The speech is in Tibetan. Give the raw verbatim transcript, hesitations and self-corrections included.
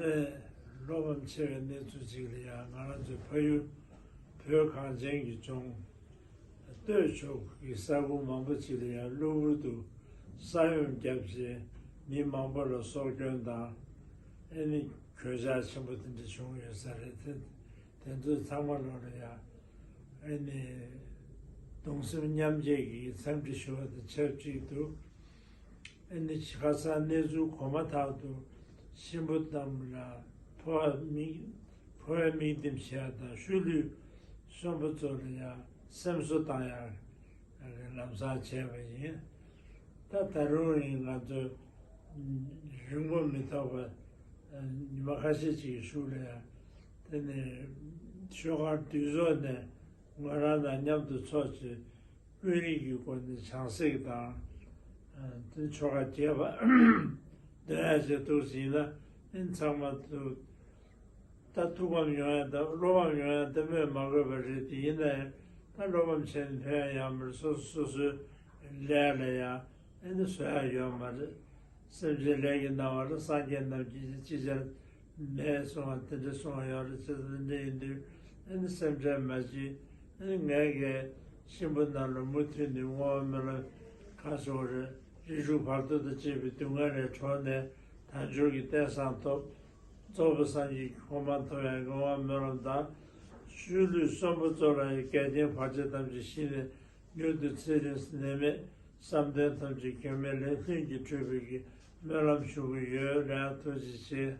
བློ་ཕམ་ཆེ་བའི་གནས་ཚུལ་ཅིག་ལ་ཡང་ང་རང་ཚོའི་ཕ་ཡུལ་བོད་གངས་ཅན་གྱི་ལྗོངས་སྟོད་ཕྱོགས་ཀྱི་ས་ཁུལ་མང་པོ་ཅིག་ལ་ཡང་གློ་བུར་དུ་ས་ཡོམ་བརྒྱབ་རྗེས་མི་མང་པོ་ལ་སྲོག་སྐྱོན་དང་ཨེ་ནི་གོད་ཆག་ཆེན་པོ་དེ་འདྲ་བྱུང་ཡོད་ས་རེད། དེ་དེ་ཚོའི་ཚང་མ་ལོག་ལ་ཡང་ཨེ་ནི་གདུང་སེམས་མཉམ་སྐྱེད་ཀྱི་འཚམས་འདྲི་ཞུ་བ་དང་ཆབས་ཅིག་ཏུ། ཨ་ནི་ཁ་སང་གནས་ཚུལ་གོ་མ་ཐག་ཏུ་གཤིན་པོ་རྣམས་ལ་འཕོ་བ་དམིགས་འཕོ་བའི་དམིགས་འདེམས་བྱས་དང་ཤུལ་ལུས་གསོན་པོ་ཚོ་ལ་ཡང་སེམས་གསོ་བཏང་ཡག་ལམ་སང་བྱས་པ་ཡིན། ད་ད་རུང་ཡིན་ང་ཚོ་རིང་པོ་མི་ཐོགས་པ་ཉི་མ་ཁ་ཤས་ཅིག་གི་གཞུག་ལ་ཡང་དེ་ནས་ཤོག་ཁག་འདུས་ཚོགས་ནས་ང་རང་དང་མཉམ་དུ་ཚོགས་བྱས། དཔོན་རིགས་ཀྱི་སྒོ་ནས་བྱང་སེམས་དང་། དེ་ཆོ་ག་རྒྱས་པ་འདོན་ཡ་བྱེད་ཐུབ་ཟིན་ན་ཨིན་ཚང་མ་ཐུགས་ད་ཐུགས་ཕམ་ཡོང་ཡ་དང་བློ་ཕམ་ཡོང་ཡ་དེ་སྨོས་མ་དགོས་པ་རེད། དེ་ཡིན་ན་ཡང་ད་བློ་ཕམ་བྱས་ནས་ཕན་ཡ་ཡོད་མ་རེད། སོ་སོ་སོ་སོའི་ལས་ལ་ཡང་ཨེ་ནི་བཟོ་ཡ་ཡོད་མ་རེད། སེམས་ཅན་ལས་ཀྱི་སྣང་བ་ལ་སངས་རྒྱས་རྣམས་ཀྱིས་ཅི་བྱར་མེད་གསུང་བ་དེ་འདྲ་གསུང་བ་ཡོད་རེད། བྱས་ཙང་དེ་འདྲ་ཡིན་དུས་ཨེ་ནི་སེམས་ཁྲལ་མ་བྱེད། ཨེ་ནི་ངས་ཀྱིས་གཤིན་པོ་རྣམས་ལ་མུ་མཐུད་ནས་བསྔོ་བ་སྨོན་ལམ་གང་ཞུ་བ་རེད། རིགས་དྲུག་བར་དོ་དང་བཅས་པའི་སྡུག་བསྔལ་ལས་གྲོལ་ནས་དལ་འབྱོར་གྱི་རྟེན་བཟང་ཐོབ། རྫོགས་པའི་སངས་རྒྱས་ཀྱི་གོ་འཕང་ཐོབ་ཡག་བསྔོ་བ་སྨོན་ལམ་དང་། ཤུལ་ལུས་གསོན་པོ་ཚོ་ལ་ཡང་འགལ་རྐྱེན་བར་ཆད་ཐམས་ཅད་ཞི་ནས་མྱུར་དུ་ཚེ་རིང་ནད་མེད་བསམ་དོན་ཐམས་ཅད་གེགས་མེད་ལས་ལྷུན་གྱིས་གྲུབ་པའི་གི་སྨོན་ལམ་ཞུ་གི་ཡོད་ལ། ཐུགས་རྗེ་ཆེ།